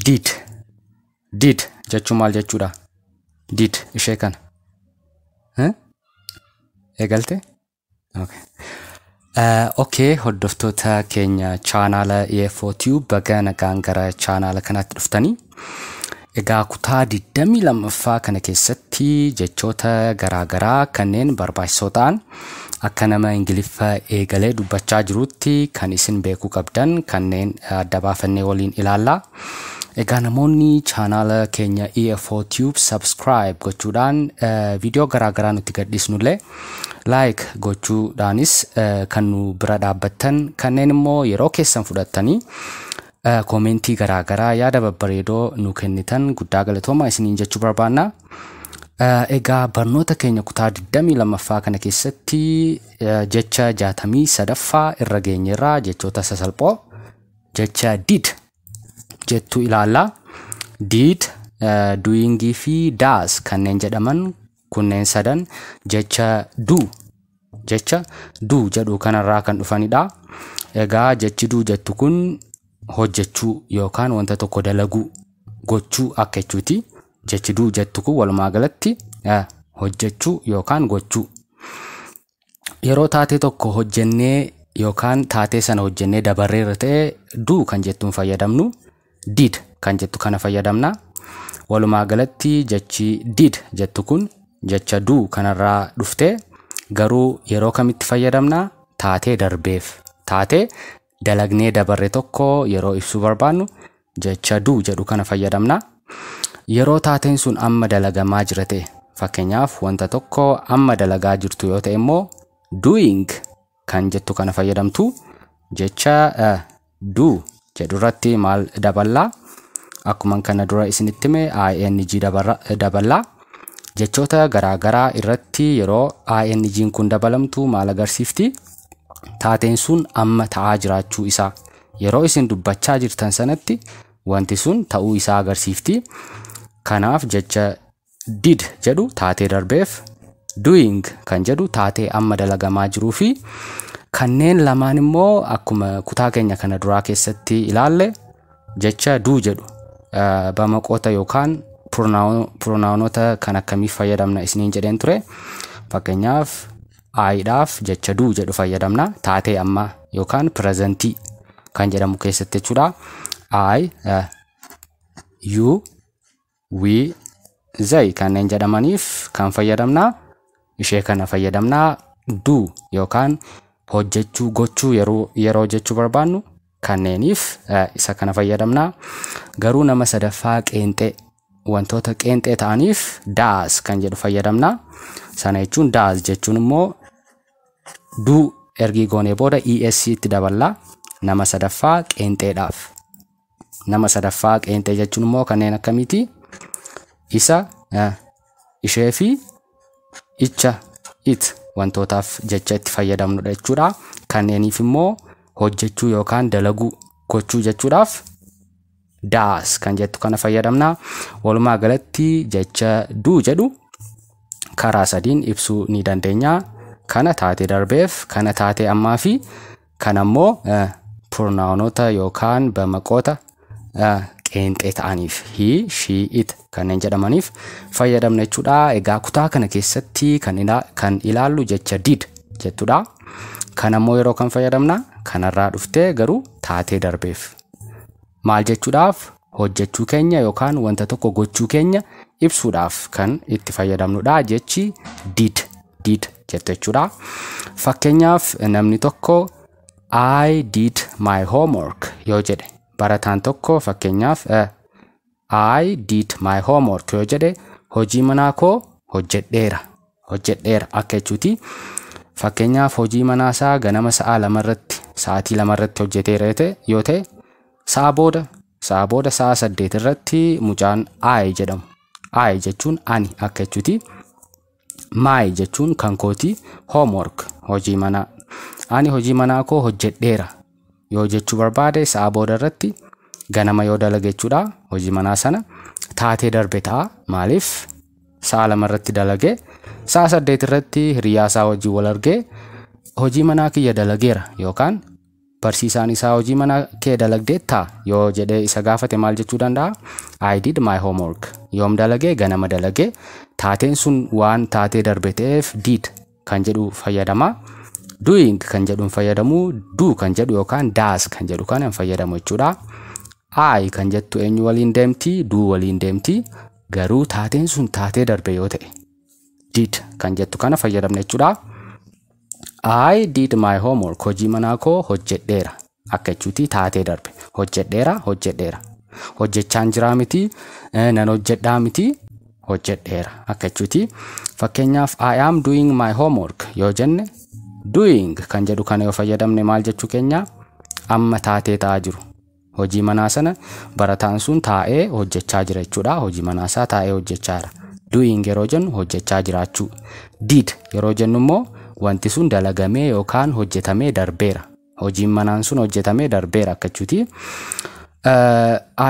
Did. Did jechuun maal jechuudha? Did ishee kana. Eegalte? Okay. Okay, hordoftoota keenya chaanaala EFO Tube, baga nagaan gara chaanaala kanaatti dhuftanii. Egaa kutaa 22ffaa kana keessatti jechoota garaagaraa kanneen barbaachisoo ta'an akka nama Ingiliffa eegalee dubbachaa jirutti kan isin beekuu qabdan kanneen adda baafannee waliin ilaalla. Egaa namoonni chaanaala keenya EFO Tube subscribe gochuudhaan viidiyoo garaagaraa nutti gadhiisnullee like gochuudhaanis kan nu bira dhaabbattan, kanneen immoo yeroo keessan fudhattanii koomentii garaagaraa yaada babbareedoo nu kennitan guddaa galatoomaa isiniin jechuu barbaanna. Egaa barnoota keenya kutaa 22ffaa kana keessatti jecha 63ffaa irra geenyerraa, jechoota sasalphoo jecha did jettu ilaalla. Did, doingii fi does kanneen jedhaman kunneen sadan jecha do jedhu kanarraa kan dhufanidha. Egaa jechi do jettu kun hojjechuu yookaan wanta tokko dalaguu, gochuu akka jechuuti. Jechi do jettu kun walumaa galatti hojjechuu yookaan gochuu. Yeroo taatee tokko hojjennee yookaan taatee sana hojjennee dabarreerra ta'e do kan jettuun fayyadamnu, did kan jettu kana fayyadamna. Walumaa galatti jechi did jettu kun jecha do kanarraa dhuftee garuu yeroo kamitti fayyadamna? Taatee darbeef, taatee dalagnee dabarre tokko yeroo ibsuu barbaannu jecha do jedhu kana fayyadamna. Yeroo taateen sun amma dalagamaa jira ta'e, fakkeenyaaf wanta tokko amma dalagaa jirtu yoo ta'e immoo doing kan jettu kana fayyadamtu. Jecha do jedhu irratti maal daballaa? Akkuma kana dura isinitti hime ing daballaa. Jechoota garaagaraa irratti yeroo ing kun dabalamtu maal agarsiifti? Taateen sun amma ta'aa jiraachuu isaa. Yeroo isin dubbachaa jirtan sanatti wanti sun ta'uu isaa agarsiifti. Kanaaf jecha did jedhu taatee darbeef, doing kan jedhu taatee amma dalagamaa jiruu fi kanneen lamaan immoo akkuma kutaa keenya kana duraa keessatti ilaalle jecha do jedhu bamaqoota yookaan pronounota kan akkamiif fayyadamna isiniin jedheen ture. Fakkeenyaaf Idhaaf jecha do jedhu fayyadamna taatee amma yookaan presentii kan jedhamu keessatti jechuudha. I, you, we, they kanneen jedhamaniif kan fayyadamna, ishee kana fayyadamna. Do yookaan hojjechuu, gochuu yeroo jechuu barbaannu kanneeniif isa kana fayyadamna. Garuu nama sadaffaa qeenxee, wantoota qeenxee ta'aniif does kan jedhu fayyadamna. Sana jechuun does jechuun immoo do ergii goonee booda es itti daballa nama sadaffaa qeenxeedhaaf. Nama sadaffaa qeenxee jechuun immoo kanneen akkamiiti? Isa, ishee fi icha, it wantootaaf jecha itti fayyadamnudha jechuudha. Kanneeniif immoo hojjechuu yookaan dalaguu, gochuu jechuudhaaf does kan jettu kana fayyadamna. Walumaa galatti jecha do jedhu karaa sadiin ibsuu ni dandeenya. Kana taatee darbeef, kana taatee ammaa fi kan ammoo pronounota yookaan bamaqoota qeenxee ta'aniif, he, she, it kanneen jedhamaniif fayyadamna jechuudha. Egaa kutaa kana keessatti kan ilaallu jecha did jettudha. Kan ammoo yeroo kan fayyadamna kanarraa dhuftee garuu taatee darbeef. Maal jechuudhaaf? Hojjechuu keenya yookaan wanta tokko gochuu keenya ibsuudhaaf kan itti fayyadamnudha jechi did jettu jechuudha. Fakkeenyaaf namni tokko "I did my homework" yoo jedhe, barataan tokko fakkeenyaaf "I did my homework" yoo jedhe, hojii manaa koo hojjedheera akka jechuuti. Fakkeenyaaf hojii manaa isaa ganama sa'a 2 irratti, sa'aatii 2 irratti hojjeteera yoo ta'e, sa'a booda sa'a 8 irratti mucaan I jedhamu. I jechuun ani akka jechuuti. My jechuun kan kooti, homework hojii manaa. Ani hojii manaa koo hojjedheera yoo jechuu barbaade, sa'a booda irratti ganama yoo dalage jechuudha, hojii manaa sana taatee darbe ta'a. Maaliif? Sa'a 2 irratti dalage, sa'a 8 irratti hiriyaa isaa wajjin wal argee hojii manaa kiyya dalageera yookaan Barsiisaan isaa hojii mana kee dalagdeettaa yoo jedhee isa gaafate maal jechuu danda'a? "I did my homework." Yoom dalagee? Ganama dalagee. Taateen sun waan taatee darbe ta'eef did kan jedhu fayyadama. Doing kan jedhu hin fayyadamu, do kan jedhu yookaan does kan jedhu kana hin fayyadamu jechuudha. I kan jettu eenyu waliin deemti? Do waliin deemti. Garuu taateen sun taatee darbe yoo ta'e did kan jettu kana fayyadamna jechuudha. "I did my homework." Hojii manaa koo hojjedheera. Akka jechuuti, taatee darbe. Hojjedheera, hojjedheera. Hojjechaan jiraa miti, nan hojjedhaa miti, hojjedheera akka jechuuti. Fakkeenyaaf, "I am doing my homework" yoo jenne, doing kan jedhu kana yoo fayyadamne maal jechuu keenya? Amma taatee ta'aa jiru. Hojii manaa sana barataan sun taa'ee hojjechaa jira jechuudha. Hojii manaa isaa taa'ee hojjechaa jira. Doing yeroo jennu hojjechaa jiraachuu. Did yeroo jennu immoo wanti sun dalagamee yookaan hojjetamee darbeera. Hojiin manaan sun hojjetamee darbeera akka jechuuti.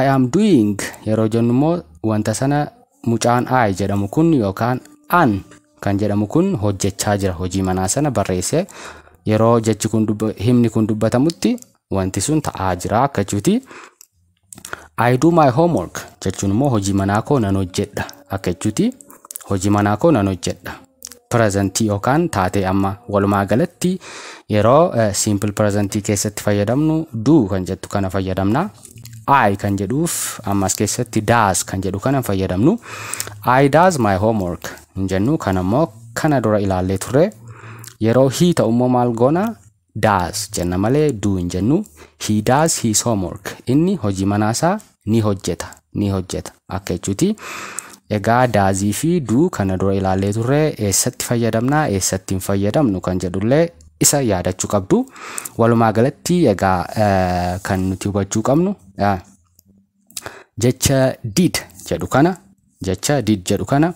"I am doing" yeroo jennu immoo wanta sana mucaan I jedhamu kun yookaan an kan jedhamu kun hojjechaa jira, hojii manaa sana barreessee yeroo jechi kun, himni kun dubbatamutti wanti sun ta'aa jira akka jechuuti. "I do my homework" jechuun immoo hojii manaa koo nan hojjedha akka jechuuti. Hojii manaa koo nan hojjedha. Presentii yookaan taatee amma. Walumaa galatti yeroo simple presentii keessatti fayyadamnu do kan jettu kana fayyadamna. I kan jedhuuf ammas keessatti does kan jedhu kana fayyadamnu. "I does my homework" hin jennu, kan ammoo kana dura ilaallee turre. Yeroo he ta'u immoo maal goona? Does jenna malee do hin jennu. "He does his homework." Inni hojii manaasaa ni hojjeta, ni hojjeta akka jechuuti. Egaa doesii fi do kana dura ilaallee turre, eessatti fayyadamna, eessatti hin fayyadamnu kan jedhullee isa yaadachuu qabdu. Walumaa galatti egaa kan nuti hubachuu qabnu jecha did jedhu kana, jecha did jedhu kana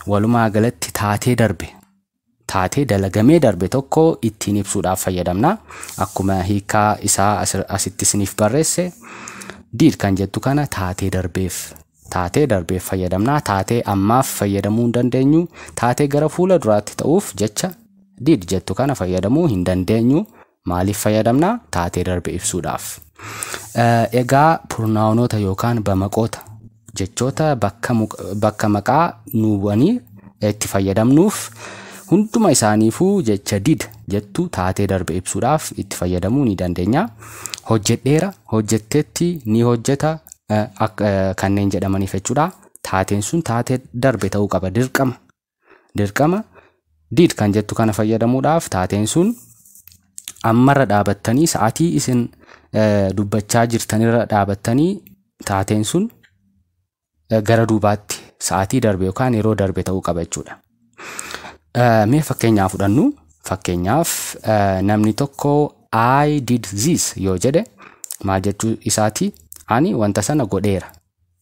walumaa galatti taatee darbe, taatee dalagamee darbe tokko ittiin ibsuudhaaf fayyadamna. Akkuma hiikaa isaa asitti isiniif barreesse, did kan jettu kana taatee darbeef fayyadamna. Taatee ammaaf fayyadamuu hin dandeenyu. Taatee gara fuula duraatti ta'uuf jecha did jettu kana fayyadamuu hin dandeenyu. Maaliif fayyadamna? Taatee darbe ibsuudhaaf. Egaa pronounoota yookaan bamaqoota, jechoota bakka maqaa nu bu'anii itti fayyadamnuuf hunduma isaaniifuu jecha did jettu taatee darbe ibsuudhaaf itti fayyadamuu ni dandeenya. Hojjedheera, hojjetteetti, ni hojjeta kanneen jedhamaniif jechuudha. Taateen sun taatee darbe ta'uu qaba dirqama. Dirqama did kan jettu kana fayyadamuudhaaf taateen sun ammarra dhaabattanii, sa'aatii isin dubbachaa jirtanirra dhaabattanii, taateen sun gara duubaatti sa'aatii darbe yookaan yeroo darbe ta'uu qaba jechuudha. Mee fakkeenyaa fudhannu. Fakkeenyaaf, namni tokko "I did this" yoo jedhe maal jechuu isaati? Ani wanta sana godheera,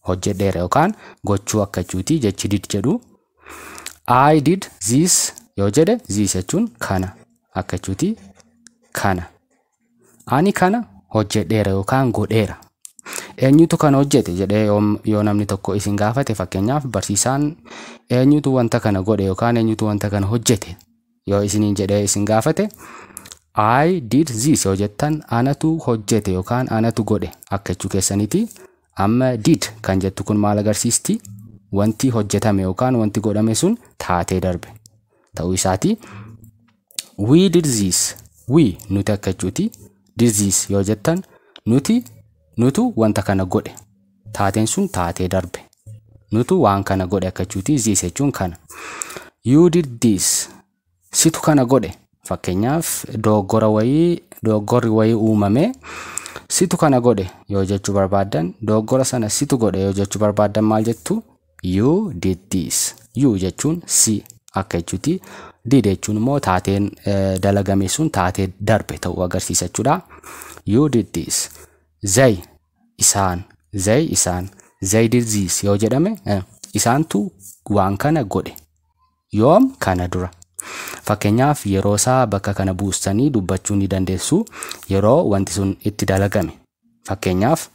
hojjedheera yookaan gochuu akka jechuuti jechi did jedhu. "I did this" yoo jedhe, this jechuun kana akka jechuuti, kana. Ani kana hojjedheera yookaan godheera. Eenyutu kana hojjete jedhee yoo namni tokko isin gaafate, fakkeenyaaf barsiisaan eenyutu wanta kana godhe yookaan eenyutu wanta kana hojjete yoo isiniin jedhee isin gaafate, "I did this" yoo jettan anatu hojjete yookaan anatu godhe akka jechuu keessaniiti. Amma did kan jettu kun maal agarsiisti? Wanti hojjetame yookaan wanti godhame sun taatee darbe ta'uu isaati. "We did this." We, nuti akka jechuuti. Did this yoo jettan nuti, nutu wanta kana godhe. Taateen sun taatee darbe. Nutu waan kana godhe akka jechuuti. This jechuun kana. "You did this." Situ kana godhe. Fakkeenyaaf, dogoggora wayii, dogoggorri wayii uumame, situ kana godhe yoo jechuu barbaaddan, dogoggora sana situ godhe yoo jechuu barbaaddan maal jettu? "You did this." You jechuun si akka jechuuti. Did jechuun immoo taateen dalagame sun taatee darbe ta'uu agarsiisa jechuudha. "You did this." They, isaan, they, isaan, "They did this" yoo jedhame isaantu waan kana godhe. Yoom? Kana dura. Fakkeenyaaf, yeroo isaa bakka kana buustanii dubbachuu ni dandeessu, yeroo wanti sun itti dalagame. Fakkeenyaaf,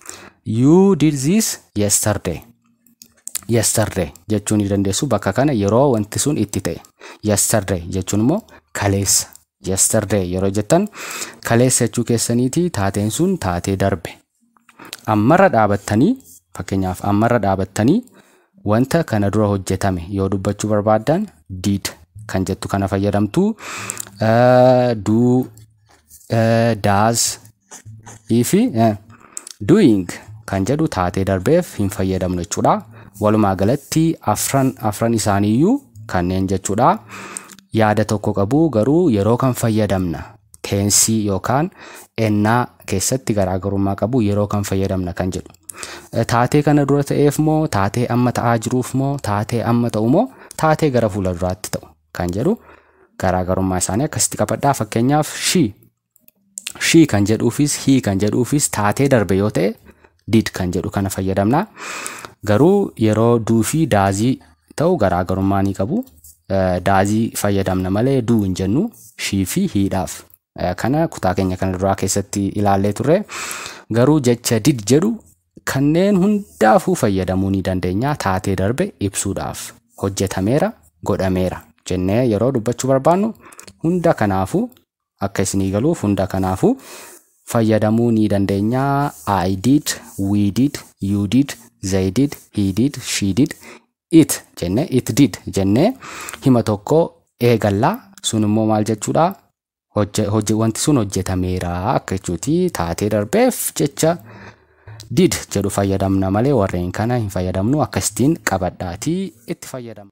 "You did this yesterday." Yesterday jechuu ni dandeessu bakka kana, yeroo wanti sun itti ta'e. Yesterday jechuun immoo kaleessa. Yesterday yeroo jettan kaleessa jechuu keessaniiti, taateen sun taatee darbe. Ammarra dhaabattanii, fakkeenyaaf ammarra dhaabattanii wanta kana dura hojjetame yoo dubbachuu barbaaddan did kan jettu kana fayyadamtu. Do, does fi doing kan jedhu taatee darbeef hin fayyadamnu jechuudha. Walumaa galatti afran afran isaaniiyyuu kanneen jechuudha. Yaada tokko qabu, garuu yeroo kan fayyadamna tense yookaan ennaa keessatti garaagarummaa qabu, yeroo kan fayyadamna kan jedhu. Taatee kana dura ta'eef moo, taatee amma ta'aa jiruuf moo, taatee amma ta'u moo, taatee gara fuula duraatti ta'u kan jedhu garaagarummaa isaanii akkasitti qabadhaa. Fakkeenyaaf she kan jedhuufis he kan jedhuufis taatee darbe yoo ta'e did kan jedhu kana fayyadamna. Garuu yeroo do fi does ta'u garaagarummaa ni qabu. Does fayyadamna malee do hin jennu she fi he dhaaf. Kana kutaa keenya kana duraa keessatti ilaallee turre. Garuu jecha did jedhu kanneen hundaafuu fayyadamuu ni dandeenya taatee darbe ibsuudhaaf. Hojjetameera, godhameera jennee yeroo dubbachuu barbaannu hunda kanaafuu, akka isinii galuuf, hunda kanaafuu fayyadamuu ni dandeenya. I did, we did, you did, they did, he did, she did, it jennee, it did jennee hima tokko eegallaa. Sun immoo maal jechuudha? Wanti sun hojjetameera akka jechuuti. Taatee darbeef jecha did jedhu fayyadamna malee warreen kana hin fayyadamnu. Akkasitiin qabadhaatii itti fayyadamna.